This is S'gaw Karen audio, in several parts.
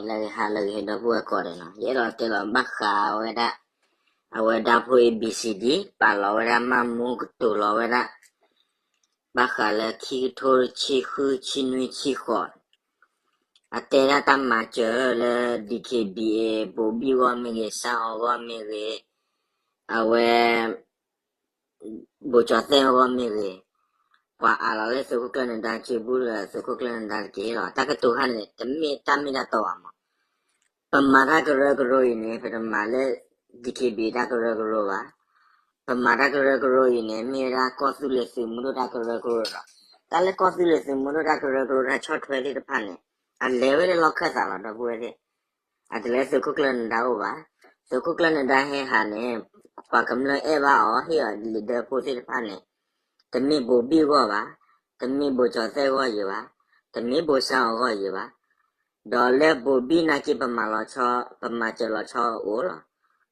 လၢဂ့ၤဟါလၢဂ့ၤ ဒီပုၢ်ဝဲၢ်ကိးဂၤဒဲးနီၤ, ယအဲၣ်ဒိးတဲလီၤဘၣ်ဃးဝဲဒၣ် အဝဲဒၣ်ဖိ A B C D ပာ်လီၤဝဲဒၣ်မၢ်မူကတိၤလီၤဝဲဒၣ် ဘၣ်ဃးလၢခံကထိတဆံဃု ဆံနွံ ဆံဃိး အတဲဒၣ်တၢ်မၤစၢၤလၢ D K B A ဘိၤဘံၣ်ဂီၢ်မ့ၢ်ဂ့ၤ စၢ်အီၤဂီၢ်မ့ၢ်ဂ့ၤ အဝဲ ဘိၣ်ကၠီၤသဲၣ်အဂီၢ်မ့ၢ်ဂ့ၤ, ပှၤအးလီၤလၢသုးခိၣ်ကျၢၢ်နဒါက့ ဘူးလၢသုးခိၣ်ကျၢၢ်နဒါတက့ၢ်လီၤ. တၢ်ကတိၤခါန့ၣ် တမ့ၢ်တၢ်မ့ၢ်တၢ်တီဘၣ်မး. ပမၤတၢ်ကရၢကရိအံၤန့ၣ် ပတမၤလၢ D K B A တၢ်ကရၢကရိဘၣ်. ပမၤတၢ်ကရၢကရိအံၤန့ၣ် မ့ၢ်ဝဲဒၣ်ကီၢ်သူလ့ၤသုးမုၢ်ဒိၣ်တၢ်ကရၢကရိဒီး တၢ်လၢကီၢ်သူလ့ၤသုးမုၢ်ဒိၣ်တၢ်ကရၢကရိတၢ်ဆီၣ်ထွဲသ့ၣ်တဖၣ်န့ၣ် အလဲၤဝဲလၢလီၢ်ခၢၣ်သးလီၤ ဒီပုၢ်ဝဲၢ်သ့ၣ် အတလဲၤသုးခိၣ်ကျၢၢ်နဒါအိၣ်ဘၣ်. သုးခိၣ်ကျၢၢ်နဒါဟဲဟးန့ၣ် ပှၤကမျၢၢ်အဲၣ်ဘၣ်အီၤ ဟ့ၣ်အီၤလံာ်ဒၢဖိသ့ၣ်တဖၣ်န့ၣ် တမ့ၢ်ဘိၤဘံၣ်ဂီၢ်ဘၣ်, တမ့ၢ်ဘိၣ်ကၠီၤသဲၣ်ဂီၢ်ယံၤဘၣ်, တမ့ၢ်ဘိၣ်စၢ်အီၤဂီၢ်ယံၤဘၣ်. ဒီးလၢဘိၤဘံၣ်နာ်က့ ပမၤလီၤဆီ ပမၤစၢၤလီၤဆီအိၣ်လီၤ.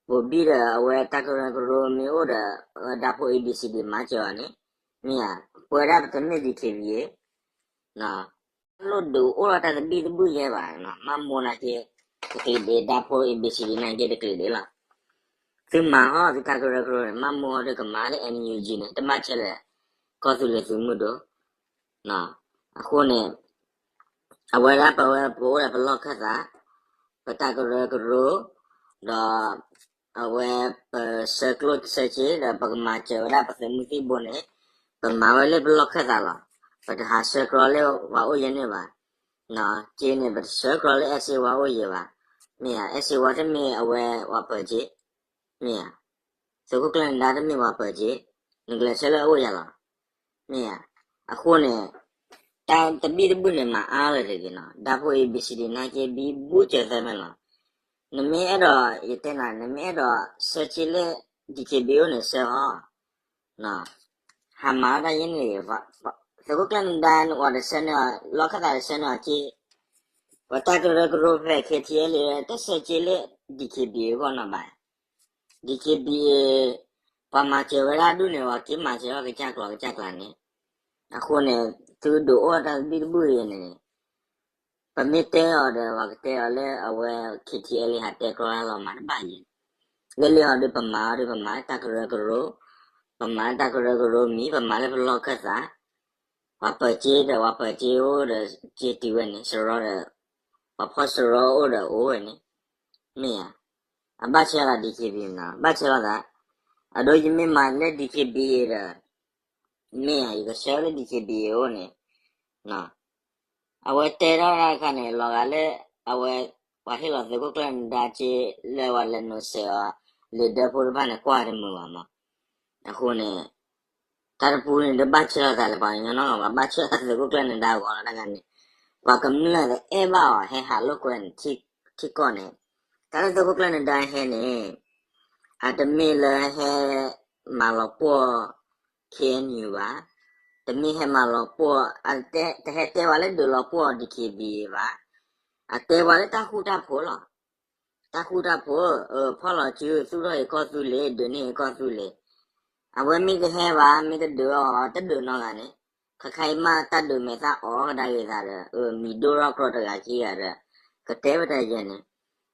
ဘိၤဘံၣ်ဒီးအဝဲတၢ်ကရၢကရိမ့ၢ်အိၣ်ဒီး အဝဲဒၣ်ဖိ A B C D မၤစၢၤအီၤန့ၣ် မ့ၢ်ဧါ, ပဝဲဒၣ်ပတမ့ၢ် D K B A လိၣ်ဒုးအိၣ်ထီၣ်တၢ်တဘံၣ်တဘုၣ်ယဲဘၣ်, မၢ်မူနာ်က့ တကျံးဒံး ဒၣ်ဖိ A B C D နာ်က့တကျံးဒံးလီၤ. သုမၤဟီၣ်သုတၢ်ကရၢကရိန့ၣ် မၢ်မူဟီၣ်ဒုးကမၤလၢ N U G န့ၣ် တဘၣ်ဆဲးလဲၣ် ကီၢ်သူလ့ၤသုးမုၢ်ဒိၣ်. အဃိန့ၣ် အဝဲဒၣ်ပဝဲပအိၣ်ဒီးပလီၢ်ခၢၣ်သး ပတၢ်ကရၢကရိ ဒီး အဝဲပဆၢကျိၣ်ဆၢစ့ဒီးပကမၤစၢၤဝဲဒၣ်ပသုးမုၢ်သံၣ်ဘိန့ၣ် ပမၤဝဲလၢပလီၢ်ခၢၣ်သးလီၤ. ပတဟးဆှၢကြီလၢပှၤအိၣ်ယဲန့ၣ်ဘၣ်. က့န့ၣ် ပတဆှၢကြီလၢအဲၣ်စ့ဝါအိၣ်ယဲဘၣ်. မ့ၢ်ဧါ, အဲၣ်စ့ဝါတမ့ၢ်အဝဲပှၤပၢၤက့, မ့ၢ်ဧါ, သုးခိၣ်ကျၢၢ်နဒါတမ့ၢ်ပှၤပၢၤက့, နကလဲၤဆှၢလၢအအိၣ်ယဲလီၤ. မ့ၢ်ဧါ, အဃိန့ၣ် တၢ်တဘံၣ်တဘုၣ်န့ၣ် မၤအါလၢၤတဂ့ၤနီၤ, ဒၣ်ဖိ A B C D နာ်က့ ဘံဘူစၢၤသၢမဲာ်လီၤ. နမ့ၢ်အဲၣ်ဒိး ယတဲနၤ နမ့ၢ်အဲၣ်ဒိးဆှၢစ့လၢ D K B A န့ၣ် ဆှၢဟီၣ် ဟးမၤဝဲဒၣ်ယဲန့ၣ်, သုးခိၣ်ကျၢၢ်နဒါ နအိၣ်တဆှၢန့ၢ်အီၤ, လီၢ်ခၢၣ်သးတဆှၢန့ၢ်အီၤက့, ပတၢ်ကရၢကရိဖဲ K T L တဆှၢစ့လၢ D K B A အဂီၢ်နီၤဘၣ်. D K B A ပှၤမၤစၢၤဝဲဒၣ်ဒူၣ်န့ၣ် ပှၤက့ၤမၤစၢၤထီၣ်ကစၢ်ကျီၤကစၢ်ကျါန့ၣ်, အဃိန့ၣ် သုဒုးအိၣ်တၢ်တဘံၣ်တဘုၣ်အံၤန့ၣ် ပမ့ၢ်တဲအီၤဒီး ပှၤကတဲအီၤလၢအဝဲ K T L ဟးတဲကြီတၢ်လီၤမၢ်တဘၣ်ယဲ, လၢလံအီၤဒီး ပမၤအီၤဒီး ပမၤတၢ်ကရၢကရိ, ပမၤတၢ်ကရၢကရိမံၤ ပမၤလၢပလီၢ်ခၢၣ်သး, ပှၤပၢၤစ့ဒီး ပှၤပၢၤစ့အိၣ်ဒီး စ့တုၤဝဲန့ၣ် စရီဒီး ပှၤဖီၣ်စရီအိၣ်ဒီးအိၣ်ဝဲန့ၣ်, မ့ၢ်ဧါ, အဘၣ်ဆၢလီၤ D K B A နီၤ, ဘၣ်ဆၢလီၤသး, အဒိယမ့ၢ်မၤလၢ D K B A ဒီး မ့ၢ်ဧါ, ယကဆှၢလၢ D K B A အိၣ်န့ၣ်, အဝဲတဲထီၣ်တၢ်တခါန့ၣ် လီၤဂာ်လၢ အဝဲ ပှၤဟ့ၣ်လီၤသုးခိၣ်ကျၢၢ်နဒါစ့လၢပှၤလဲၤနိးစဲးအီၤ လံာ်ဒၢဖိတဖၣ်န့ၣ် ကွၢ်တမုာ်ဘၣ်မး, အဃိန့ၣ် တၢ်တပူၤန့ၣ် တဘၣ်ဆၢလီၤသးလၢပှၤကညီနီတဂၤဘၣ်, ဘၣ်ဆၢလီၤသုးခိၣ်ကျၢၢ်နဒါအဂီၢ်လီၤတဂၤန့ၣ်, ပှၤကမျၢၢ်တအဲၣ်ဘၣ်အီၤ ဟဲဟးလိာ်ကွဲန့ၣ် ထံကီၢ်န့ၣ်, တၢ်လၢသုးခိၣ်ကျၢၢ်နဒါဟဲန့ၣ် အတမ့ၢ်လၢဟဲ မၤလီၤပှီၢ် K N U ဘၣ်, တမ့ၢ်ဟဲမၤလီၤပှီၢ်, တဟဲတဲပှၤလၢဒုးလီၤပှီၢ် D K B A ဘၣ်, အတဲပှၤလၢတၢ်ဃူတၢ်ဖိးလီၤ. တၢ်ဃူတၢ်ဖိး, ဖီၣ်လီၤစု သူၣ်ထီၣ်အံၤကီၢ်သူလ့ၤ ဒုးန့ၢ်အံၤကီၢ်သူလ့ၤ, အဝဲမ့ၢ်တဟဲဘၣ် မ့ၢ်တဒုးအီၤ တဒုးနီတဂၤန့ၣ်, ခါခါအံၤမ့ၢ်တၢ်ဒုးမဲာ်သၣ်အီၣ်ကဒါက့ၤသးဒီး မံၤဒိၣ်ထီၣ်ကြီတဂၤခံဂၤဒီး ကတဲဝဲတၢ်ယဲန့ၣ်,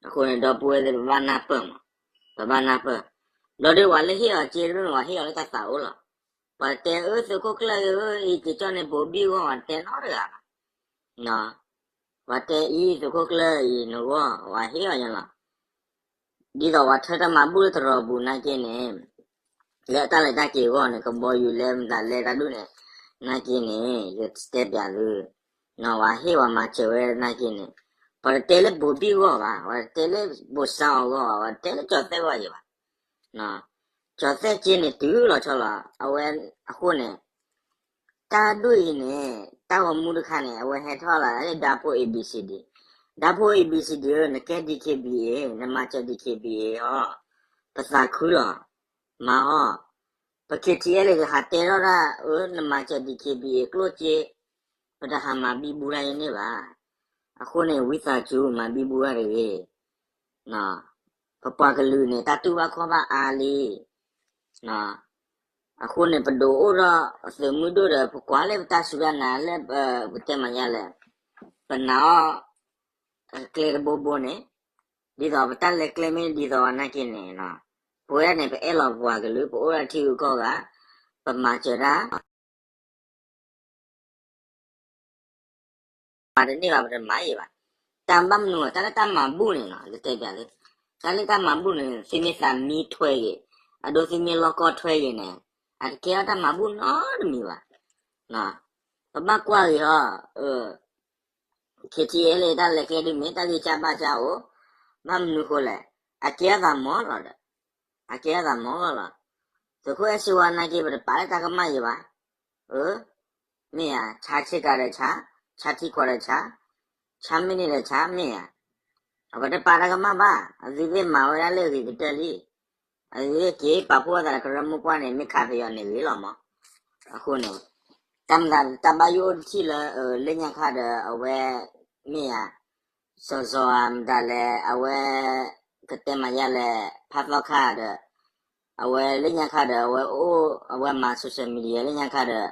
အဃိန့ၣ် ဒီပုၢ်ဝဲၢ်သ့ၣ် ပဘၣ်နၢ်ပၢၢ်မး, ပဘၣ်နၢ်ပၢၢ်, ဒီးဒ်ပှၤလၢဟ့ၣ်အီၤစ့တဖၣ်န့ၣ် ပှၤဟ့ၣ်အီၤလၢတၢ်သးအိၣ်လီၤ, ပှၤတဲအၢသုးခိၣ်ကျၢၢ်အံၤ အံၤက့ၤကၠီၣ်န့ၣ် ဘိးဘံၣ်ဂီၢ် ပှၤတဲနီတဂၤဘၣ် ပှၤတဲအံၤသုးခိၣ်ကျၢၢ်အံၤနဂီၢ် ပှၤဟ့ၣ်အီၤယဲလီၤ, ဒ်သိးပှၤထၢတၢ်မၤဘူၣ်လၢတရီးပူၤနာ်က့န့ၣ်, လၢတၢ်လဲၤတၢ်က့ၤအဂီၢ်န့ၣ် ကဘီယူၤလဲၤမတၤလဲၤတၢ်ဒူၣ်န့ၣ်, နာ်က့န့ၣ် ယတဲပျးသု, ပှၤဟ့ၣ်ပှၤမၤစၢၤဝဲနာ်က့န့ၣ်, ပှၤတတဲလၢဘိးဘံၣ်ဂီၢ်ဘၣ်, ပှၤတတဲလၢဘိးစၢ်အီၤဂီၢ်ဘၣ်, ပှၤတတဲလၢကၠီၤသဲၣ်ဂီၢ်ယံၤဘၣ် ကၠီၤသဲၣ်က့န့ၣ် တုၤလီၤဆီလီၤ အဝဲအဃိန့ၣ်, တၢ်ဒူၣ်အံၤန့ၣ် တၢ်ဂီၤမူတခါန့ၣ် အဝဲဟဲထီၣ်လၢဒၣ်ဖိ A B C D, ဒၣ်ဖိ A B C D ဧၢ နကဲ D K B A နမၤစၢၤ D K B A အီၤ, ပသးခုလီၤ, မၤအီၤ, ပ K T L ကဟးတဲထီၣ်ဒၣ် အၢ နမၤစၢၤ D K B A ကျိၣ်စ့, ပတဟးမၤဘံဘူတၢ်ယဲန့ၣ်ဘၣ်, အဃိန့ၣ် ဝံသးစူၤ မၤဘံဘူတၢ်တဂ့ၤ ပပှၤကလုာ်န့ၣ် တၢ်တူၢ်ဘၣ်ခီၣ်ဘၣ်အါလံ, အဃိန့ၣ် ပဒုးအိၣ်ထီၣ်သုးမုၢ်ဒိၣ်ဒီး ပကွၢ်လၢပတၢ်စူၢ်တၢ်နာ်လၢ ပတဲမၤညါလဲၣ်, ပနာ်အီၤ, ကျဲတဘိဘိန့ၣ်, ဒ်သိးပတၢ်လဲၤကျဲမ့ၢ်ဒ်သိးနာ်က့န့ၣ်, ပဝဲဒၣ်န့ၣ် ပအဲၣ်လီၤပပှၤကလုာ်, ပအိၣ်ဒၣ်ထံဂုၤကီၢ်ဂၤ, ပမၤစၢၤတၢ် မၤတန့ၢ်ဘၣ် ပတမၤအံၤဘၣ်. တၢ်ဘၣ်မနုၤ တၢ်လၢတၢ်မၤဘူၣ်န့ၣ်လီၤ, ယတဲပျးသု, တၢ်လၢတၢ်မၤဘူၣ်န့ၣ် သုမ့ၢ်သးမံထွဲဂ့ၤ, အဒိသုမ့ၢ်လီၢ်ကီၢ်ထွဲဂ့ၤန့ၣ်, အတကဲထီၣ်တၢ်မၤဘူၣ်နီတမံၤဘၣ်. ပဘၣ်ကွၢ်ဂ့ၤဟီ, ခ့ထံလၢ တၢ်လဲၤကျဲဒုးမ့ၢ်တၢ်ဂံၢ်စၢ်ဘါစၢ်အိၣ်, ဘၣ်မနုၤဃိလဲၣ်, အကဲအသးမီၤလီၤဒီး, အကဲအသးမီၤလီၤ. သုးခိၣ်အဲၣ်စ့ဝါနာ်က့ ပတပာ်လၢတၢ်ကမၣ်ယံၤဘၣ်. မ့ၢ်ဧါ, ဆါဆ့ကၤဒီးဆါ, ဆါထံကွၢ်ဒီးဆါ, ဆါမ့ၢ်န့ၣ်ဒီးဆါမ့ၢ်ဧါ, အပတပာ်တၢ်ကမၣ်ဘၣ်, အသုသ့ၣ်မၤဝဲဒၣ်လၢအဂ့ၤကတၢၢ်လံ, အသုသ့ၣ်က့ၤပာ်ဖှိၣ်အသးဒီးကရၢမိၢ်ပှၢ်န့ၣ် မ့ၢ်ခးပယီၤန့ၣ်ဂ့ၤလီၤမး. အဃိန့ၣ် တၢ်မၤသးတၢ်ဘၣ်ယိၣ်အိၣ်တထံၣ်လၢ လၢညါခါဒီးအဝဲ မ့ၢ်ဧါ, စီၤစီၤဧါမတၤလဲၣ် အဝဲ ကတဲမၤယါလဲၣ် ဖးသီခါဒီး အဝဲလၢညါခါဒီး အဝဲအိၣ် အဝဲမၤ social media လၢညါခါဒီး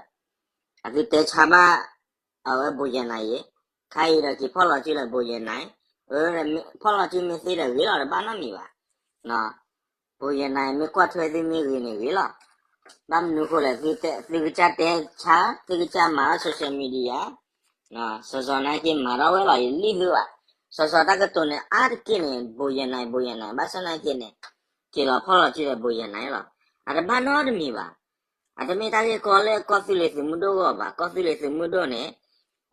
အသုတဲဆါဘၣ် အဝဲဘိယဲၢ်နၤအံၤ, ခါအံၤဒီးက့ၤဖီၣ်လီၤစုလၢဘိယဲၢ်နၤ, ဖီၣ်လီၤစုမ့ၢ်သ့ဒီးဂ့ၤလီၤ တဘၣ်နီတမံၤဘၣ်. ဘိယဲၢ်နၤအံၤမ့ၢ်ကွၢ်ထွဲသုမ့ၢ်ဂ့ၤန့ၣ်ဂ့ၤလီၤ. ဘၣ်မနုၤဃိလဲၣ်, သုကစၢ်တဲဆါ သုကစၢ်မၤထီၣ် social media, စီၤစီၤနာ်က့မၤထီၣ်ဝဲလီၤ ယလံၣ်သုဘၣ်. စီၤစီၤတၢ်ကတိၤန့ၣ် အါတက့ၢ်န့ၣ် ဘိယဲၢ်နၤ ဘိယဲၢ်နၤ ဘၣ်ဆၣ်နာ်က့န့ၣ် က့ၤလီၤဖီၣ်လီၤစုဒီးဘိယဲၢ်နၤလီၤ. အတဘၣ်နီတမံၤဘၣ်. အတမ့ၢ်တၢ်ဂ့ၢ်ကီလၢကီၢ်သူလ့ၤသုးမုၢ်ဒိၣ်အဂီၢ်ဘၣ်. ကီၢ်သူလ့ၤသုးမုၢ်ဒိၣ်န့ၣ်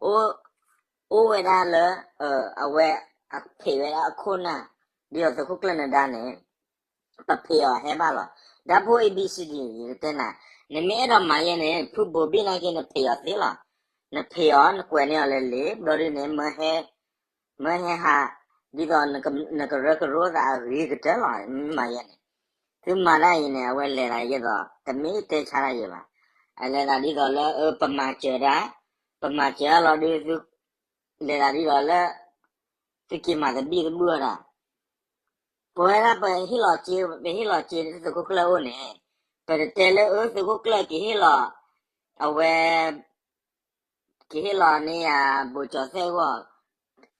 အိၣ်ဝဲဒၣ်လၢ အဝဲ အဖံးဝဲဒၣ်အခိၣ်နၢ် ဒ်သိးသုးခိၣ်ကျၢၢ်နဒါန့ၣ် ပဖံးအီၤဟဲဘၣ်လီၤ. ဒၣ်ဖိ A B C D ယကတဲနၤ, နမ့ၢ်အဲၣ်ဒိးမၤယဲန့ၣ် ဖုဘိဘံၣ်နာ်က့ နဖံးအီၤသ့လီၤ. နဖံးအီၤ နကွဲးန့ၢ်အီၤလၢလံာ် ဘျီဒ်န့ၣ် မၢဟဲဟး ဒ်သိးနကရၢကရိသးအဂ့ၤကတၢၢ်လီၤ မ့ၢ်မၤယဲန့ၣ်. သုမၤတၢ်အံၤန့ၣ် အဝဲလဲၤသးယဲသိး တမ့ၢ်တဲဆါတၢ်ယဲဘၣ်. အလဲၤသးဒ်သိးလၢ ပမၤစၢၤတၢ်, ပမၤစၢၤတၢ်လီၤဒုး သု လဲၤသးဒ်သိးလၢ သုက့ၤမၤသဘံၣ်သဘုၣ်အီၤတၢ် ပဝဲဒၣ်ပဟ့ၣ်လီၤစ့ ပဟ့ၣ်လီၤစ့သုးခိၣ်ကျၢၢ်အိၣ်န့ၣ်, ပတတဲလၢအၢသုးခိၣ်ကျၢၢ်က့ၤဟ့ၣ်လီၤ, အဝဲ က့ၤဟ့ၣ်လီၤန့ၢ်ယၤ ဘိၣ်ကၠီၤသဲၣ်အဂီၢ်,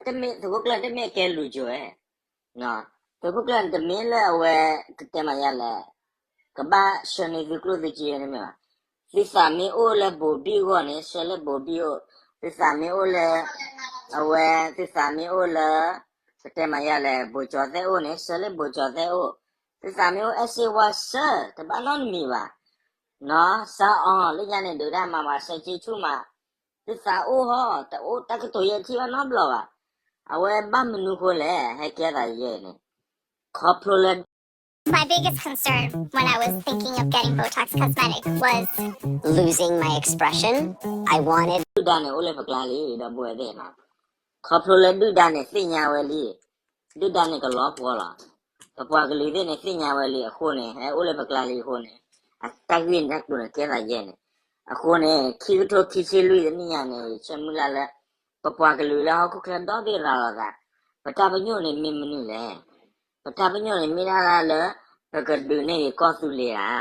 တမ့ၢ်သုးခိၣ်ကျၢၢ်တမ့ၢ်ကဲလူၤကၠိၤဧဲ, သုးခိၣ်ကျၢၢ်န့ၣ်တမ့ၢ်လၢအဝဲ ကတဲမၤယါလဲၣ်, ကဘၣ်ဆှၢန့ၢ်သုကျိၣ်သုစ့န့ၣ်မ့ၢ်ဘၣ်. သုသးမ့ၢ်အိၣ်လၢဘိၣ်ဘံၣ်အဂီၢ်န့ၣ် ဆှၢလၢဘိၣ်ဘံၣ်အိၣ်, သုသးမ့ၢ်အိၣ်လၢ အဝဲ သုသးမ့ၢ်အိၣ်လၢ ကတဲမၤယါလဲၣ် ဘိၣ်ကၠီၤသဲၣ်အိၣ်န့ၣ် ဆှၢလၢဘိၣ်ကၠီၤသဲၣ်အိၣ်, သုသးမ့ၢ်အိၣ်အဲၣ်စ့ဝါဆှၢ တဘၣ်နီတမံၤဘၣ်. နီၢ်စါအီၤ လၢညါန့ၣ် ဒုးတၢ်မၤဘၣ်ဆဲးက့ဆူၣ်မး, သုသးအိၣ်ဟီ တအိၣ်တၢ်ကတိၤယဲၢ်ထံၣ်ဘၣ်နီတဘျီဘၣ်. အဝဲဘၣ်မနုၤဃိလဲၣ် ဟဲကဲသးယဲၢ်န့ၣ်, ခီဖျိလၢ My biggest concern when I was thinking of getting Botox Cosmetic was losing my expression. I wanted ဒုၣ်ဒါန့ၣ်အိၣ်လၢပကျါလံ ဒီပုၢ်ဝဲၢ်သ့ၣ်နီၤ, ခီဖျိလၢဒုၣ်ဒါန့ၣ်သ့ၣ်ညါဝဲလံ, ဒုၣ်ဒါန့ၣ်ကလီၤပှီၤလီၤ, ပပှၤကလုာ်သ့ၣ်န့ၣ်သ့ၣ်ညါဝဲလံအဃိန့ၣ် ဟဲအိၣ်လၢပကျါလံအဃိန့ၣ်, အတၢ်ဂ့ၢ်န့ၣ်တၢ်ကတိၤန့ၣ်ကဲသးယဲၢ်န့ၣ်, အဃိန့ၣ် ခံကထိခံဆံလွံၢ်တနံၣ်ညါန့ၣ် ယဆၢမုၢ်လၢ်လၢ ပပှၤကလုာ်လၢဟီၣ်ခိၣ်ချၢဒီဘ့ၣ်ရၤလီၤသး, ပတၢ်ပညိၣ်န့ၣ်မ့ၢ်မနုၤလဲၣ်. ပတၢ်ပညိၣ်န့ၣ်မ့ၢ်ဒၣ်လၢ ပကဒုးနဲၣ်ဂ့ၤကီၢ်သူလ့ၤဧါ,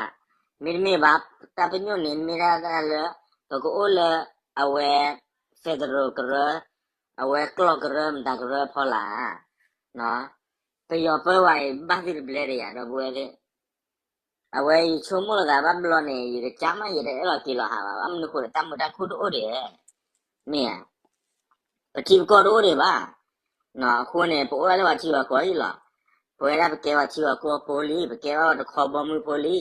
မ့တမ့ၢ်ဘၣ်, ပတၢ်ပညိၣ်န့ၣ်မ့ၢ်ဒၣ်လၢ ပကအိၣ်လၢ အဝဲ federal ကရၢ, အဝဲကျီၢ်ကရၢမတၤကရၢဖီလာ်ဧါ. ပယီၤပၢဝဲအံၤ ဘၣ်သုတဘျဲဒံးယၤ ဒီပုၢ်ဝဲၢ်သ့ၣ်, အဝဲယဆိကမိၣ်လိာ်သးဘၣ်ဘျီန့ၣ် ယကစၢ်မး ယတအဲၣ်လီၤက့ၤလီၤဟးဘၣ်, ဘၣ်မနုၤဃိလဲၣ် တၢ်မုာ်တၢ်ခုၣ်တအိၣ်ဒံး, မ့ၢ်ဧါ, ပထံပကီၢ်တအိၣ်ဒံးဘၣ်. အဃိန့ၣ် ပအိၣ်ဒၣ်လၢပှၤထံပှၤကီၢ်အံၤလီၤ. ပဝဲဒၣ်ပကဲပှၤထံပှၤကီၢ်ဖိလံ, ပကဲဘၣ်တခီဘီမုၢ်ဖိလံ.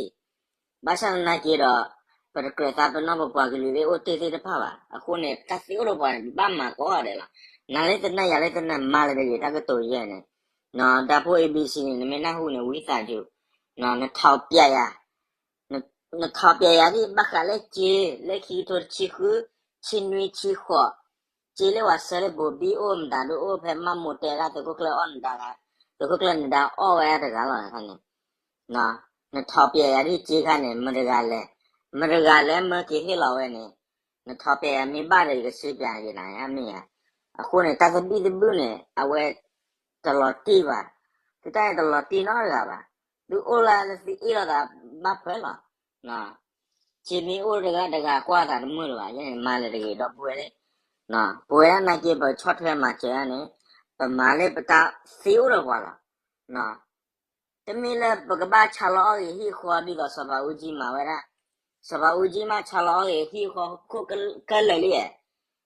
ဘၣ်ဆၣ်သနာ်က့ဒီး ပတကြၢးသးပနီၣ်ပပှၤကလုာ်သ့ၣ်အိၣ်တ့ၢ်သ့ၣ်တဖၣ်ဘၣ်. အဃိန့ၣ် တၢ်သ့အိၣ်လၢပှၤန့ၣ် ပဘၣ်မၤကိးဂၤဒဲးလီၤ. နၤလၢသနၢၣ် ယၤလၢသနၢၣ် မၤလၢတဂ့ၤ တၢ်ကတိၤယဲၢ်န့ၣ်, ဒီဖိ A B C န့ၣ် နမ့ၢ်နၢ်ဟူန့ၣ် ဝံသးစူၤ, နထီၣ်ပျဲယၤ နထီၣ်ပျဲယၤဒ်ဘၣ်ဃးလၢစ့ လၢခံကထိတဆံဃု, ဆံနွံဆံဃိး, စ့လၢပှၤဆှၢလၢဘိၣ်ဘံၣ်အိၣ် မတၤဒုးအိၣ်ဖဲမၢ်မိၢ်တဲဒၣ်သုးခိၣ်ကျၢၢ်အီၣ်နဒါ, သုးခိၣ်ကျၢၢ်နဒါအီၣ်ဝဲဒၣ်တဂၤလီၤန့ၣ်, နထီၣ်ပျဲယၤဒ်စ့ခါန့ၣ် မတၤတဂၤလဲၣ်, မတၤတဂၤလဲၣ်မၢက့ၤဟ့ၣ်လီၤဝဲန့ၣ်, နထီၣ်ပျဲယၤမ့ၢ်ဘၣ်ဒီး ယကစ့ပျဲယၤနၤမ့ၢ်ဧါ. အဃိန့ၣ် တၢ်သဘံၣ်သဘုၣ်န့ၣ် အဝဲ တလီၤတံၢ်ဘၣ်, သုတၢ်န့ၣ်တလီၤတံၢ်နီတဂၤဘၣ်. သုအိၣ်လၢသုအ့ၣ်လိာ်သးဘၣ်ဖၢလီၤ. စ့မ့ၢ်အိၣ်တဂၤတဂၤကွၢ်သးတမုာ်လၢၤဘၣ်, ယဲန့ၣ်မၤလၢတဂ့ၤ ဒီပုၢ်ဝဲၢ်သ့ၣ်, ပဝဲဒၣ်နာ်က့ ပဆီၣ်ထွဲမၤစၢၤဒၣ်န့ၣ်, ပမၤလၢပတၢ်သ့အိၣ်ဒီးပှၤလီၤ. တမ့ၢ်လၢပကဘၣ်ဆါလီၤအီၣ်ဂ့ၤဟံၣ်ဃီဒ်သိးစီၤပၤအူကၠံမၤဝဲဒၣ်, စီၤပၤအူကၠံမ့ၢ်ဆါလီၤအီၣ်ဂ့ၤဟံၣ်ဃီခိၣ်ကလၢာ်လံဧါ,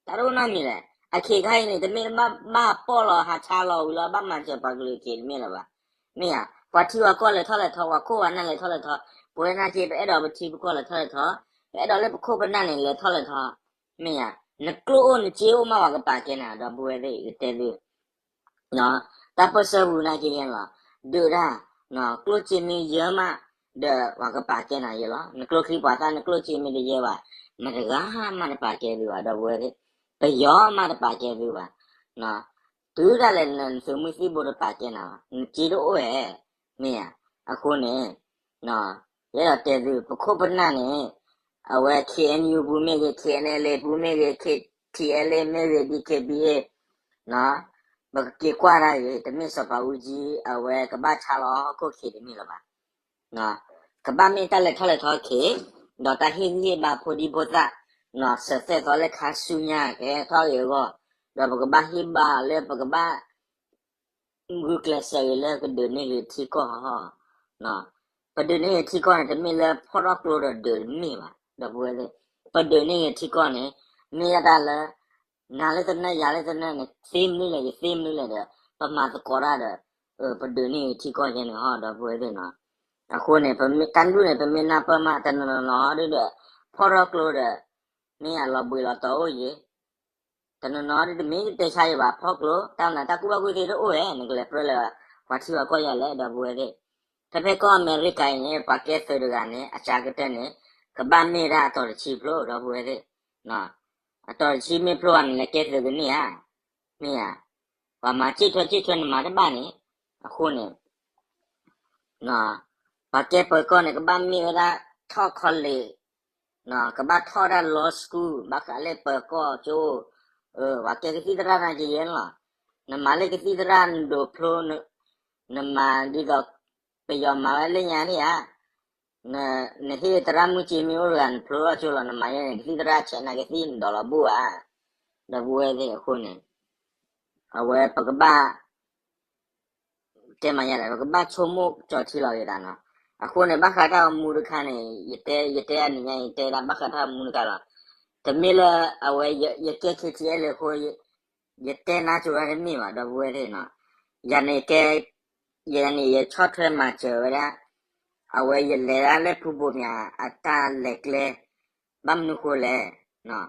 တၢ်တအိၣ်နီတမံၤလဲၣ်. အခ့ခါအံၤန့ၣ် တမ့ၢ်ဘၣ်ပီၣ်လီၤဟးဆါလီၤဝံၤလီၤ ဘၣ်မၤစၢၤပှၤကလုာ်အခံတမ့ၢ်လၢၤဘၣ်. မ့ၢ်ဧါ, ပှၤထံပှၤကီၢ်လဲၤထီၣ်လဲၤထီ, ပှၤခိၣ်ပနၢ်လဲၤထီၣ်လဲၤထီ, ပဝဲနာ်က့ ပအဲၣ်ဒိးပထံပကီၢ်လဲၤထီၣ်လဲၤထီ, ပအဲၣ်ဒိးလၢပခိၣ်ပနၢ်န့ၣ် လဲၤထီၣ်လဲၤထီ, မ့ၢ်ဧါ, နကျိၣ်အိၣ်နစ့အိၣ်မး ပှၤကပာ်ကဲနၤ ဒီပုၢ်ဝဲၢ်သ့ၣ် ယတဲသု တၢ်ပၢၢ်ဆၢပူၤနာ်က့ယဲလီၤ, ဒုးဒၣ်, ကျိၣ်စ့မ့ၢ်ယၢမး, ဒီးပှၤကပာ်ကဲနၤယဲလီၤ. နကျိချံပှၤသၣ် နကျိၣ်စ့မ့ၢ်တယၢဘၣ်, မတဂၤမးတပာ်ကဲသုဘၣ် ဒီပုၢ်ဝဲၢ်သ့ၣ်, ပယီၤမးတပာ်ကဲသုဘၣ်. တုၤဒၣ်လဲာ်နသုးမုၢ်သံၣ်ဘိတပာ်ကဲနၤဘၣ်, နစ့တအိၣ်ဧါ, မ့ၢ်ဧါ, အဃိန့ၣ် ယအဲၣ်ဒိးတဲသု ပခိၣ်ပနၢ်န့ၣ်, အဝဲ K N U ပူၤမ့ၢ်ဂ့ၤ, K N L A ပူၤမ့ၢ်ဂ့ၤ, K T L A မ့ၢ်ဂ့ၤ, D K B A, ပကက့ၤကွၢ်တၢ်ဂ့ၤ, တမ့ၢ်စီၤပၤအူကၠံ အဝဲကဘၣ်ဆါလီၤဟီၣ်ခိၣ်ခံတမ့ၢ်လၢၤဘၣ်. ကဘၣ်မ့ၢ်တၢ်လဲၤထီၣ်လဲၤထီခံ, ဒီးတၢ်ဟ့ၣ်ဂံၢ်ဟ့ၣ်ဘါဖိဒံဖိသၣ်, စၢၤသွဲၣ်သီလၢခါဆူညါကဟဲထီၣ်ဂ့ၤအဂီၢ်, ဒီးပကဘၣ်ဟ့ၣ်ဘါလၢပကဘၣ် ဂုာ်ကျဲးစၢးဂ့ၤလၢကဒုးန့ၢ်ဂ့ၤထံကီၢ်ဟီၣ်, ပဒုးန့ၢ်ဂ့ၤထံကီၢ်န့ၣ် တမ့ၢ်လၢဖီၣ်ထီၣ်ကျိဒီးဒုးတမ့ၢ်ဘၣ် ဒီပုၢ်ဝဲၢ်သ့ၣ်, ပဒုးန့ၢ်ဂ့ၤထံကီၢ်န့ၣ် မ့ၢ်ဒၣ်တၢ်လၢ နၤလၢသနၢၣ် ယၤလၢသနၢၣ်န့ၣ် သ့မနုၤလဲၣ် ယသ့မနုၤလဲၣ်ဒီး ပမၤသကိးတၢ်ဒီး ပဒုးန့ၢ်ဂ့ၤထံကီၢ်ယဲန့ၣ်ဟီၣ် ဒီပုၢ်ဝဲၢ်သ့ၣ်နီၤ. အဃိန့ၣ် တၢ်ဒူၣ်န့ၣ် ပမ့ၢ်နၢ်ပၢၢ်မး တနီၤနီၤဒုဒီး ဖီၣ်ထီၣ်ကျိဒီး မ့ၢ်အလီၤဘှံးလီၤတီၤအိၣ်ယံၤ တနီၤနီၤဒုတမ့ၢ်တဲဆါယံၤဘၣ် ဖီၣ်ကျိ တၢ်မနုၤတၢ်ကူၣ်ဘၣ်ကူၣ်သ့တအိၣ်ဝဲ နကလဲၤပြၢလၢ ပှၤထံပှၤကီၢ်ယၤလဲၣ် ဒီပုၢ်ဝဲၢ်သ့ၣ်. ဖဲဖဲကီၢ်အမဲရကၤအံၤန့ၣ် ပှၤကဲသုးတဂၤန့ၣ် အစှၤကတၢၢ်န့ၣ် ကဘၣ်မ့ၢ်ဒၣ်အတီၤတဆံဖျိ ဒီပုၢ်ဝဲၢ်သ့ၣ်. အတီၤတဆံမ့ၢ်ဖျိဘၣ်န့ၣ် လဲၤကဲသုးကန့ၢ်ဧါ, မ့ၢ်ဧါ. ပှၤမၤစ့ၣ်ထွဲစ့ၣ်ထွဲနမၤတဘၣ်န့ၣ်, အဃိန့ၣ် ပှၤကဲပၢၤကီၢ်န့ၣ် ကဘၣ်မ့ၢ်ဝဲဒၣ်ထီၣ် college, ကဘၣ်ထီၣ်ဒၣ် law school ဘၣ်ဃးလၢပၢၤကီၢ်ကၠိ, ပှၤကဲကသံၣ်သရၣ်နာ်က့ယဲလီၤ. နမၤလၢကသံၣ်သရၣ်နဒိးဖျိ, နမၤဒ်သိး ပယီၤမၤဝဲလၢညါန့ၣ်ဧါ, နဟ့ၣ်သရၣ်မုၣ်စ့မ့ၢ်အိၣ်တဂၤ နဖျိထီၣ်ကၠိလီၤ နမၤယဲန့ၣ် ကသံၣ်သရၣ်ဆဲးနာ်က့သံၣ်နဒိးလီၤဘူၣ်ဧါ, ဒီပုၢ်ဝဲၢ်သ့ၣ်အဃိန့ၣ် အဝဲပကဘၣ် တဲမၤယၤဒီး ပကဘၣ်ဆိကမိၣ်ကၠီၤထံလီၤက့ၤတၢ်နီၤ. အဃိန့ၣ် ဘၣ်ဃးတၢ်အိၣ်မူတခါန့ၣ် ယတဲ ယတဲအနံၤညါ ယတဲဒၣ်ဘၣ်ဃးတၢ်အိၣ်မူတခါလီၤ. တမ့ၢ်လၢအဝဲ ယကဲ K T L A အဃိ ယတဲနါစိၤတၢ်တမ့ၢ်ဘၣ် ဒီပုၢ်ဝဲၢ်သ့ၣ်နီၤ. ယၤန့ၣ်ကဲ ယၤန့ၣ် ယဆီၣ်ထွဲမၤစၢၤဝဲဒၣ် အဝဲယလဲၤဒၣ်လၢဖုဘိးမၠးအတၢ်လဲၤကျဲ ဘၣ်မနုၤဃိလဲၣ်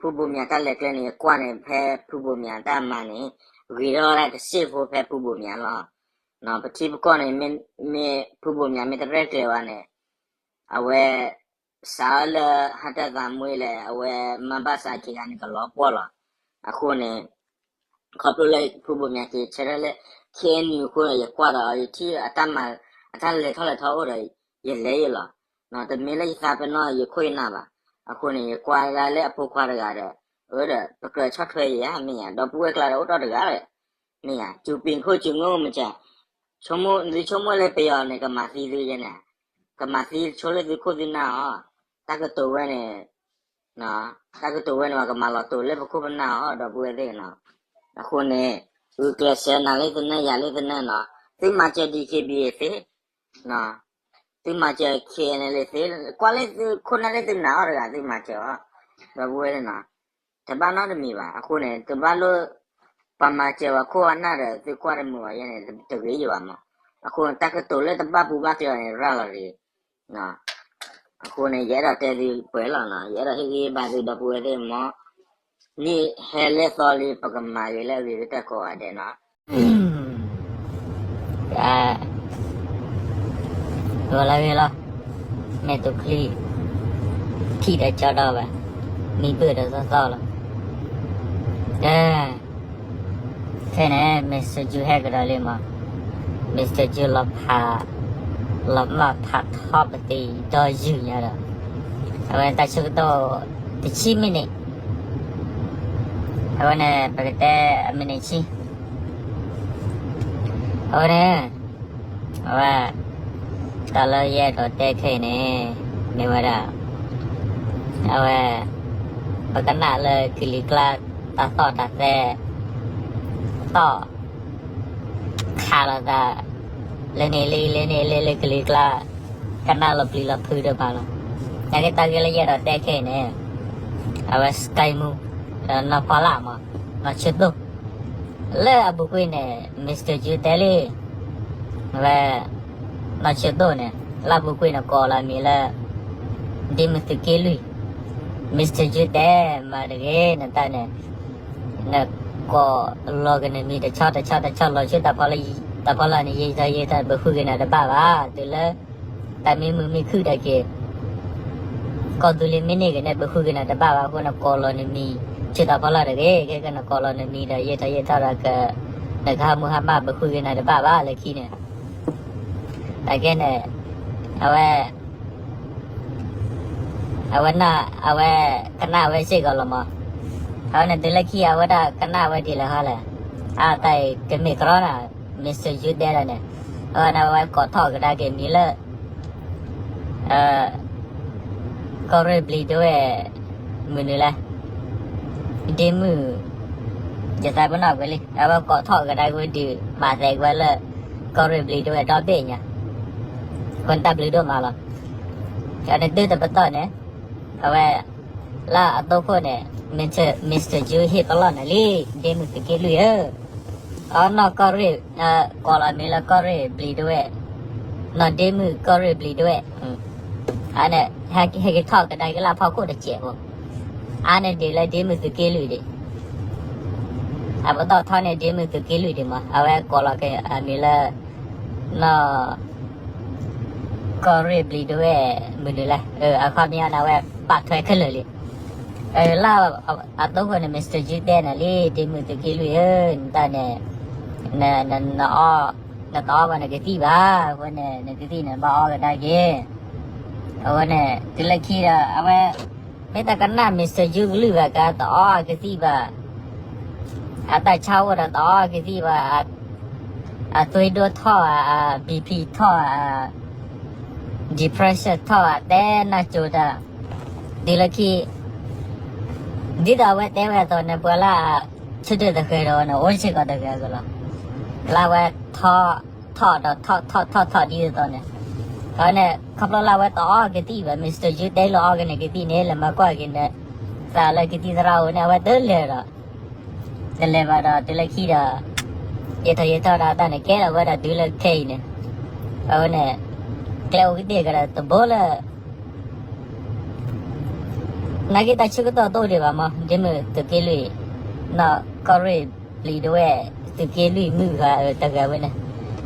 ဖုဘိးမၠးတၢ်လဲၤကျဲန့ၣ် ယကွၢ်န့ၣ် ဖဲဖုဘိးမၠးတၢ်မၤန့ၣ် ဂ့ၤထီၣ်ဝဲဒၣ်တစ့ၢ်ဖိဖဲဖုဘိးမၠးလီၤ. ပထံပကီၢ်န့ၣ် မ့ၢ်ဖုဘိးမၠးမ့ၢ်တရဲၣ်ကျဲၤဝဲန့ၣ် အဝဲ စးလၢဟါတၢ်သးမွ့လဲၣ် အဝဲမၤဘၣ်စးက့ၤဂၤန့ၣ် ကလီၤပှီၣ်လီၤ. အဃိန့ၣ် ခီဖျိလၢဖုဘိးမၠးက့ၤဆၢထၢၣ်လၢ K N U အဃိန့ၣ် ယကွၢ်ဒီးယထံၣ်အတၢ်မၤ အတၢ်လဲၤထီၣ်လဲၤထီအိၣ်ဒီး ယလဲၤယလီၤ. တမ့ၢ်လၢယသးပ့ၤနီၣ်ယခိၣ်ယနၢ်ဘၣ်. အဃိန့ၣ် ယကွၢ်ဒၣ်လၢအဖိခွါတဂၤဒီး အၢဒီး ပကြၢးဆီၣ်ထွဲယၤမ့ၢ်ယၤ ဒီပုၢ်ဝဲၢ်ကျါဒီးအိၣ်ထီၣ်တဂၤဒီး မ့ၢ်ယၤ စူးပ့ၤခိၣ်စူးငိၢ်မစၢၤ ဆိကမိၣ် သုဆိကမိၣ်လၢပယီၤန့ၣ် ကမၤသံသုယဲန့ၣ်, ကမၤသံဆိလၢသုခိၣ်သုနၢ်အီၤ, တၢ်ကတိၤဝဲန့ၣ် တၢ်ကတိၤဝဲန့ၣ် ပှၤကမၤလီၤတိာ်လၢပခိၣ်ပနၢ်အီၤ ဒီပုၢ်ဝဲၢ်သ့ၣ်နီၤ. အဃိန့ၣ် ဂုာ်ကျဲးစၢးနၤလၢသနၢၣ် ယၤလၢသနၢၣ်နီၤ, သုမၤစၢၤ D K B A သ့, သုမၤစၢၤ K N L A သ့, ကွၢ်လၢသုခိၣ်နၢ်လၢသုနာ်အီၤတဂၤ သုမၤစၢၤအီၤ, ဒီပုၢ်ဝဲၢ်သ့ၣ်နီၤ. တဘၣ်နီတမံၤဘၣ်. အဃိန့ၣ် တဘၣ်လိၣ် ပှၤမၤစၢၤပှၤခိၣ်ပှၤနၢ်ဒီး သုကွၢ်တမုာ်ဘၣ်ယဲန့ၣ် တဂ့ၤယဘၣ်မး. အဃိန့ၣ် တၢ်ကတိၤလၢတဘၣ်ပူၤဘၣ်ကျဲအီၤန့ၣ် ရၤလီၤတဂ့ၤ. အဃိန့ၣ် ယအဲၣ်ဒိးတဲသုပှဲၤလီၤနီၤ, ယအဲၣ်ဒိးဟ့ၣ်ဂံၢ်ဟ့ၣ်ဘါသု ဒီပုၢ်ဝဲၢ်သ့ၣ်မး, နံၣ်ဟဲလၢသီလံ ပကမၤဂ့ၤလၢအဂ့ၤကတၢၢ်ကိးဂၤဒဲးနီၤ. ဂီၤလၢအဂ့ၤလီၤ, မဲာ်တူၢ်ချံ ထံၣ်ဒီးကၠီဒီဘၣ်, မံဘၢၣ်ဒီးသီသီလီၤ. ကဲ, ခဲန့ၣ် Mister Ju ဟဲကဒီးလံမး, Mister Ju လီၤဖး, လီၤမၢ်ဖးထီပတံၤဒီယုၢ်ညါဒီး, အဝဲတၢ်ဆၢကတီၢ် တဆံမံးနံး, အဝဲန့ၣ် ပကတဲအမံးနံးဆံ အဝဲန့ၣ် အဝဲ တၢ်လၢယအဲၣ်ဒိးတဲခဲအံၤန့ၣ် မ့ၢ်ဝဲဒၣ် အဝဲ ပကနၣ်လၢကလံၤကျါ တၢ်သီၣ်တၢ်သဲ တီၣ် ခးလိာ်သး လၢန့ၣ်လၢလၢန့ၣ်လၢလၢကလံၤကျါ ကနၣ်လီၤပျံၤလီၤဖုးဒိၣ်မးလီၤ. နာ်က့တၢ်ဂ့ၢ်လၢယအဲၣ်ဒိးတဲခဲအံၤန့ၣ် အဝဲ Sky Moo နီၢ်ဖီလာ်မး နီၢ်ဆၢတိၢ် လၢအပူၤကွံာ်န့ၣ် Mister Ju တဲလံ အဝဲ နီၢ်ဆၢတိၢ်န့ၣ် လၢအပူၤကွံာ်န့ၣ် ကိးလီၤမံၤလၢ ဒ့မုၢ်သုးက့လွံၢ် Mister Ju တဲမၤတဂ့ၤ နတၢ်န့ၣ် နကိးလီၤက့ၤနမံၤတဆီတဆီတဆီ လီၤဆူတၢ်ဖီလာ်န့ၣ် ယံာ်ထီၣ်ယံာ်ထီၣ် ပဃုက့ၤနၤတဘၣ်ဘၣ် တုၤလၢ တၢ်မ့ၢ်မုာ်မ့ၢ်ခုၣ်ဒၣ်က့ၤ ကီၢ်သူလ့ၤမ့ၢ်န့ၢ်က့ၤန့ၣ် ပဃုက့ၤနၤတဘၣ်ဘၣ်အဃိ နကိးလီၤနမံၤ ဆူတၢ်ဖီလာ်တဂ့ၤ ကဲကဲနကိးလီၤနမံၤဒီး ယံာ်ထီၣ်ယံာ်ထီၣ်ဒီးက နကဟးမုၢ်ဟါမၢ် ပဃုက့ၤနၤတဘၣ်ဘၣ်လၢခံန့ၣ် တၢ်ကဲန့ၣ် အဝဲ အဝဲနၢ် အဝဲ ကနၣ်ဝဲစ့ၢ်ကီးလီၤမး. အဝဲန့ၣ်တုၤလၢခံအဝဲဒၣ်ကနၣ်ဝဲဒ်လဲၣ်ဟီလဲၣ်. အတၢ်အံၤကမ့ၢ်ကရီနၤ Mister Ju တဲဒၣ်န့ၣ် အဝဲန့ၣ်အဝဲကိးထီၣ်ကဒါက့ၤမံၤလၢ ကီၢ်ရ့ၣ်ဘျံးဒဝဲၢ် မုၢ်နုာ်လဲၣ် ဒ့မုၢ် ယသးပ့ၤနီၣ်ကွံာ်လံ အဝဲကိးထီၣ်ကဒါက့ၤဝဲဒုး မၤသဲက့ၤဝဲလၢ ကီၢ်ရ့ၣ်ဘျံးဒဝဲၢ်ဒီဘ့ၣ်ညါ အဃိန့ၣ်တၢ်ဘျုးဒိၣ်မးလီၤ. ဒီးနသုတပတီၢ်န့ၣ် အဝဲ လၢအတိခိၣ်န့ၣ် Mister Ju ဟ့ၣ်ပလီၢ်နၤလံ ဒ့မုၢ်သုးက့လွံၢ်ဧၢ, အနီၢ်ကီၢ်ရ့ၣ် ကိးလီၤမံၤလၢကီၢ်ရ့ၣ်ဘျံးဒဝဲၢ်, နီၢ်ဒ့မုၢ်ကီၢ်ရ့ၣ်ဘျံးဒဝဲၢ်, အန့ၣ် ဟဲက့ၤထီၣ်ကဒါက့ၤလၢဖီခိၣ်တစဲးဖိ, အါန့ၢ်ဒံးလၢဒ့မုၢ်သုးက့လွံၢ်ဒံး, အပတီၢ်ထီန့ၢ်ဒ့မုၢ်သုးက့လွံၢ်ဒံးမး အဝဲကိးလီၤက့ၤအမံၤလၢ နီၢ် ကီၢ်ရ့ၣ်ဘျံးဒဝဲၢ်မုၢ်နုာ်လဲၣ်, အခီပညီန့ၣ် အဝဲဘၣ်ထွဲခဲလၢာ်လံ. လၢအတိခိၣ်န့ၣ် Mister Ju တဲနၤလံ ဒ့မုၢ်သုးက့လွံၢ်ဧၢ, နတၢ်န့ၣ် န နအီ နတအီဘၣ်နကသံၣ်ဘၣ်, အဃိန့ၣ် နကသံၣ်န့ၣ် ဘၣ်အီကဒါက့ၤ, အဃိန့ၣ် တုၤလၢခံဒီး အဝဲ မ့ၢ်တကနၣ် Mister Ju ကလုၢ်ဘၣ်ကါ တအီအကသံၣ်ဘၣ်, အတၢ်ဆါအိၣ်ဒီးတအီအကသံၣ်ဘၣ်, အသွ့ဒိၣ်ထီၣ်ဧါ, အ BP ထီၣ်ဧါ, depression ထီၣ်ဧါ, တဲနၢ်ကၠိတၢ်, တုၤလၢခံ ဒ်သိးအဝဲတဲဝဲအသိးန့ၣ် ပှၤလၢအဆၢထၢၣ်သဃဲၤဒီးဝဲန့ၣ် အိၣ်စ့ၢ်ကီးတဂၤကလီၤ, လၢအဝဲထီၣ် ထီၣ်ဒီးထီၣ်ထီၣ်ထီၣ်ထီၣ်ဒ်သိးသိးန့ၣ်, အဝဲန့ၣ် ခီဖျိလၢအဝဲတအီကသံၣ်ဘၣ် Mister Ju တဲလၢအီက့ၤန့ၣ်ကသံၣ်န့ၣ် လဲၤမၤကွၢ်က့ၤန့ၣ် သးလၢကသံၣ်သရၣ်အိၣ်န့ၣ် အဝဲတလဲၤဒီး တလဲၤဘၣ်ဒီးတုၤလၢခံဒီး ယံာ်ထီၣ်ယံာ်ထီၣ်ဒီးတၢ်န့ၣ် ကဲထီၣ်ဝဲဒၣ်တုၤလၢခဲအံၤန့ၣ်, အဝဲန့ၣ် ကျဲအိၣ်ကသံၣ်ကဒီးတဘိလၢ နာ်က့တၢ်ဆၢကတီၢ်တအိၣ်ဒံးဘၣ်မး ဒ့မုၢ်သုးက့လွံၢ်, နီၢ်ကီၢ်ရ့ၣ်ဘျံးဒဝဲၢ် သုးက့လွံၢ်မုၢ်ဂၤတဂၤဝဲန့ၣ်,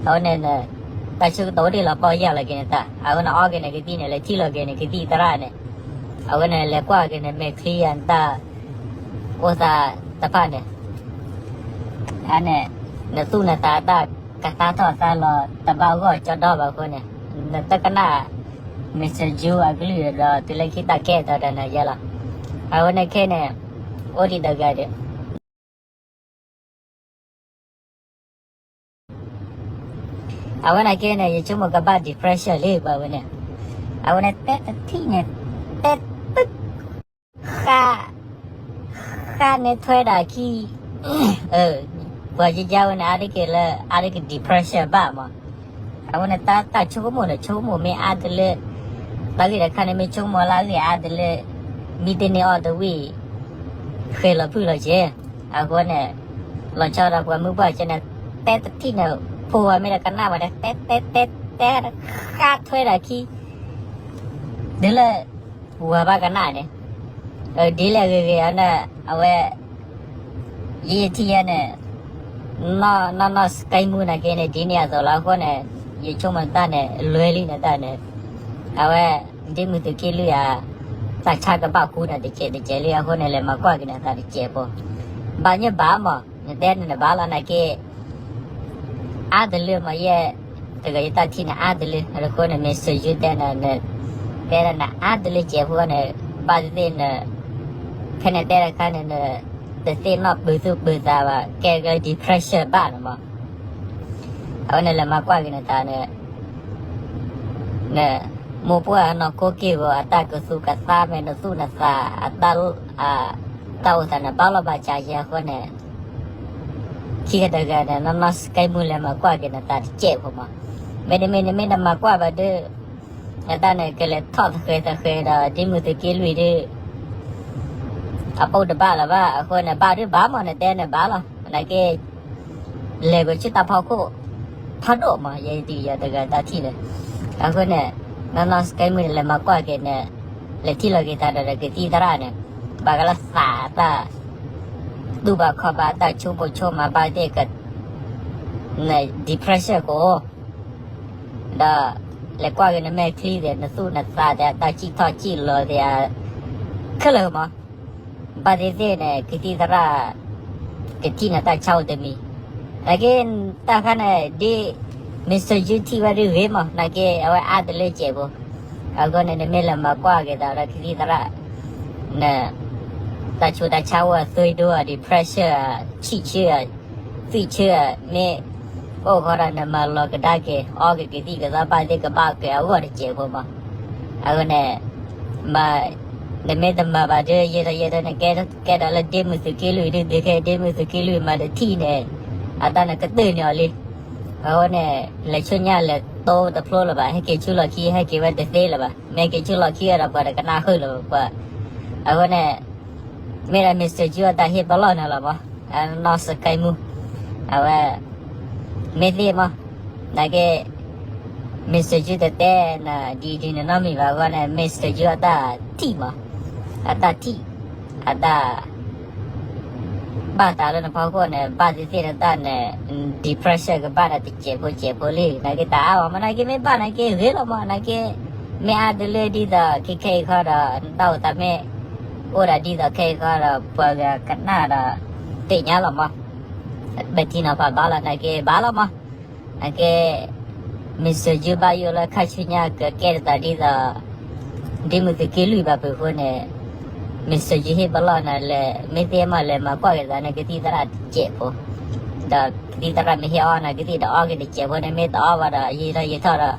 အဝဲန့ၣ် တၢ်ဆၢကတီၢ်အိၣ်ဒံးလီၤပီၢ်ယၢ်လီၤက့ၤန့ၣ်တၢ်, အဝဲန့ၣ်အီက့ၤန့ၣ်ကသံၣ်န့ၣ် လဲၤထံၣ်လီၤက့ၤန့ၣ်ကသံၣ်သရၣ်န့ၣ်, အဝဲန့ၣ်လဲၤကွၢ်က့ၤန့ၣ် မဲာ်ချံယၤနတၢ် အိၣ်သးတဖၣ်န့ၣ် အန့ၣ် နသူၣ်နသးတၢ်ကသါထီၣ်သါလီၤ တဘၣ်ဂီၢ်ကၠီဒီဘၣ်အဃိန့ၣ်, နတကနၣ် Mister Ju အကလုၢ်ဒီး တုၤလၢခံတၢ်ကဲထီၣ်တၢ်နၤယဲလီၤ. အဝဲန့ၣ်ခဲန့ၣ် အိၣ်ဒံးတဂၤဒီး အဝဲန့ၣ်ကဲန့ၣ် ယဆိကမိၣ်ကဘၣ် depression လံ ပှၤဝဲန့ၣ်, အဝဲန့ၣ်တဲတထံၣ်န့ၣ် တဲတ ဃါ ဃါန့ၣ်ထွဲဒၣ်ခံ, ပှၤယယါဝဲန့ၣ် အါတက့ၢ်လၢ အါတက့ၢ် depression ဘၣ်မး, အဝဲန့ၣ်တၢ်ဆိကမိၣ်န့ၣ် ဆိကမိၣ်မ့ၢ်အါတလၢ, တၢ်ဂ့ၢ်တခါန့ၣ်မ့ၢ်ဆိကမိၣ်လၢအဂ့ၢ်အါတလၢ, မံတန့ၢ်အီၣ်တဝံၣ်, ဃဲၤလီၤဖုၣ်လီၤကဲ, အဃိန့ၣ် လီၤဆီဒီးပှၤမုၢ်ပှၢ်ကဲန့ၣ် တဲတထံၣ်န့ၣ် ဖိဝဲမ့ၢ်တကနၣ်ဘၣ်ဒီး တဲတဲတဲတဲ ဃါထွဲဒၣ်ခံ တုၤလၢ ဝၤဘၣ်ကနၣ်န့ၣ်, ဒ်လဲၣ်ဂ့ၤဂ့ၤအန့ၣ် အဝဲ ယထံၣ်ယဲန့ၣ် နီၢ်နီၢ် Sky Moo နာ်က့န့ၣ် ဒ်န့ၣ်အသိးလီၤအဃိန့ၣ် ယဆိကမိၣ်တၢ်န့ၣ် လွဲလံနတၢ်န့ၣ်, အဝဲ ဒ့မုၢ်သုးက့လွံၢ်ဧါ, တၢ်ဆါကဘၣ်ဃူန့ၣ် တစဲးတစဲးလံအဃိန့ၣ် လဲၤမၤကွၢ်က့ၤန့ၣ်သးတစဲးဖိ, ဘၣ်ညီဘၣ်မး နတဲန့ၣ်နဘၣ်လီၤနာ်က့ အါတလၢမးယဲ, တဂၤယတၢ်ထံၣ်န့ၣ် အါတလၢ အဃိန့ၣ် Mister Ju တဲန့ၣ် တဲဒၣ်န့ၣ် အါတလၢစဲးဖိန့ၣ် ဘၣ်သ့ၣ်သ့ၣ်န့ၣ် ဖဲန့ၣ်တဲတခါန့ၣ် တသ့ၣ်နီၣ်ပၢၤသူၣ်ပၢၤသးဘၣ် ကဲကဲ depression ဘၣ်န့ၣ်မး, အဝဲန့ၣ်လဲၤမၤကွၢ်က့ၤန့ၣ်သးန့ၣ် မိၢ်ပှၢ်အနီၢ်ခိက့ၢ်ဂီၤ အတၢ်ကသူၣ်ကသါမဲာ်နသူၣ်နသး အတၢ် တၢ်အိၣ်သးန့ၣ် ဘၣ်လီၤဘၣ်စးယဲအဃိန့ၣ် ခံဂၤတဂၤန့ၣ် နီၢ်နီၢ်စကဲမူလဲၤမၤကွၢ်က့ၤနတၢ်တစဲးဖိမး, မ့တမ့ၢ်နမ့ၢ်တမၤကွၢ်ဘၣ်ဒီး နတၢ်န့ၣ် ကလဲၤထီၣ်သဃဲၤသဃဲၤဒီး ဒ့မုၢ်သုးက့လွံၢ်ဒီး အပိၢ်တဘၣ်လၢၤဘၣ်. အဃိန့ၣ် ဘၣ်ဒုးဘၣ်မး နတဲန့ၣ်ဘၣ်လီၤ. နာ်က့ လဲၤကွံာ်ဆူတၢ်ဖီခိၣ် ဖးဒိၣ်မး ယဲဒုးယၤတဂၤတၢ်ထံၣ်လၢ အဃိန့ၣ် နီၢ်နီၢ်စကဲမူန့ၣ် လဲၤမၤကွၢ်က့ၤန့ၣ် လဲၤထံၣ်လီၤက့ၤသးဒီးကသံၣ်သရၣ်န့ၣ် ဘၣ်ကလၢသးတၢ် တူၢ်ဘၣ်ခီဘၣ် တၢ်ဆိကမိၣ်ဆိကမးဘၣ်သ့ၣ်က န depression ကအိၣ် ဒီး လဲၤကွၢ်က့ၤနမဲာ်ချံသ့ၣ် နသူၣ်နသးသ့ၣ် တၢ်စံၣ်ထီၣ်စံၣ်လီၤသ့ၣ် ခဲလၢာ်မး, ဘၣ်သ့ၣ်သ့ၣ်န့ၣ် ကသံၣ်သရၣ် ကထံၣ်နတၢ်ဆါအိၣ်တမံၤ, နာ်က့ တၢ်ခါန့ၣ် ဒ် Mister Yu ထံၣ်ဝဲဒုးဂ့ၤမး, နာ်က့ အဝဲအါတလၢစဲးဖိ, အဃိန့ၣ် နမ့ၢ်လဲၤမၤကွၢ်က့ၤသးဒီးကသံၣ်သရၣ် န တၢ်ဆူးတၢ်ဆါအိၣ်အသွံၣ်ဒိၣ် depression ဆံၣ်ဆၢ သွံၣ်ဆၢ မ့ၢ်အိၣ်ဃီဒီး နမၤလီၤကဒါက့ၤ အီက့ၤကသံၣ်ကသီဘၣ်သ့ၣ်ကဘၣ်က့ၤအဂီၢ်တစဲးဖိမး, အဃိန့ၣ် မ နမ့ၢ်တမၤဘၣ်ဒီး ယဲဒီးယဲဒီး နကဲကဲဒီးလၢဒ့မုၢ်သုးက့လွံၢ်ဒုး ဒုးကဲဒ့မုၢ်သုးက့လွံၢ်မၤတထံၣ်န့ၣ် အတၢ်န့ၣ်ကတၢၢ်န့ၢ်အီၤလံ. အဃိန့ၣ် လဲၤဆူညါလဲၤတိတဖျိလၢၤဘၣ်, ဟဲက့ၤဆူလီၢ်ခံ ဟဲက့ၤဝဲတသ့လၢၤဘၣ်, မ့ၢ်က့ၤဆူလီၢ်ခံဒီး ပှၤတကနၣ်ဃုာ်လၢၤပှၤ, အဃိန့ၣ် မ့ၢ်ဒီး Mister Yu အတၢ်ဟ့ၣ်ပလီၢ်န့ၣ်လီၤမး, နီၢ်စကဲမူ အဝဲ မ့ၢ်သ့ၣ်မး, နာ်က့ Mister Yu တတဲနၤ ဒ်ဒ်န့ၣ်နီတမံၤဘၣ်အဂီၢ်န့ၣ် Mister Yu အတၢ်ထံၣ်မး, အတၢ်ထံၣ် အတၢ် ဘၣ်တၢ်လၢနဖီခိၣ်န့ၣ် ဘၣ်သ့ၣ်သ့ၣ်နတၢ်န့ၣ် depression ကဘၣ်နၤတစဲးဖိစဲးဖိလံ, နာ်က့တအါဘၣ်မး, နာ်က့မ့ၢ်ဘၣ်နာ်က့ဂ့ၤလီၤမး, နာ်က့ မ့ၢ်အါတလၢဒ်သိးခဲခဲအံၤခီဒီး နတၢ်အိၣ်သးမ့ၢ် အိၣ်ဒၣ်ဒ်သိးခဲအံၤခီဒီး ပှၤဂၤကနၣ်ဒီး သ့ၣ်ညါလီၤမး, ပထံၣ်နီၤဖးဘၣ်လီၤ, နာ်က့ဘၣ်လီၤမး, နာ်က့ Mister Yu ဘၣ်ယိၣ်လၢခါဆူညါကကဲထီၣ်သးဒ်သိး ဒ့မုၢ်သုးက့လွံၢ်ဘၣ်ဖုးအဃိန့ၣ် Mister Yu ဟ့ၣ်ပလီၢ်နၤလဲၤ မ့ၢ်သ့ၣ်မးလဲၤမၤကွၢ်က့ၤသးန့ၣ် ကသံၣ်သရၣ်တစဲးဖိ, ဒီးကသံၣ်သရၣ်မ့ၢ်ဟ့ၣ်အီနၤ ကသံၣ်ဒီးအီက့ၤတစဲးဖိန့ၣ် မ့ၢ်တအီဘၣ်ဒီး ယံာ်ထီၣ်ယံာ်ထီၣ်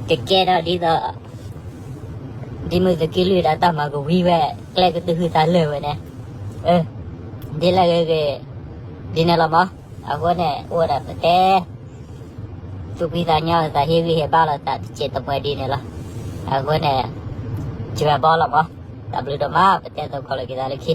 ဒီး ကကဲထီၣ်ဒ်သိး ဒ့မုၢ်သုးက့လွံၢ်ဒီးတၢ်မၤကဝံၤဝဲ ကျဲကတုၤဟုသးလၢာ်ဝဲန့ၣ်, ဒ်လဲၣ်ဂ့ၤဂ့ၤ ဒ်န့ၣ်လီၤမး, အဃိန့ၣ် အိၣ်ဝဲဒၣ်ပတဲ သူၣ်ဖှံသးညီ သးဟ့ၣ်ဂံၢ်ဟ့ၣ်ဘါလိာ်သးတစဲးတမှဲၤဒ်န့ၣ်လီၤ, အဃိန့ၣ် ကဘၣ်ဘီလီၤမး, တၢ်ဘျုးဒိၣ်မး ပတဲသကိးလိာ်က့ၤသးလၢခံ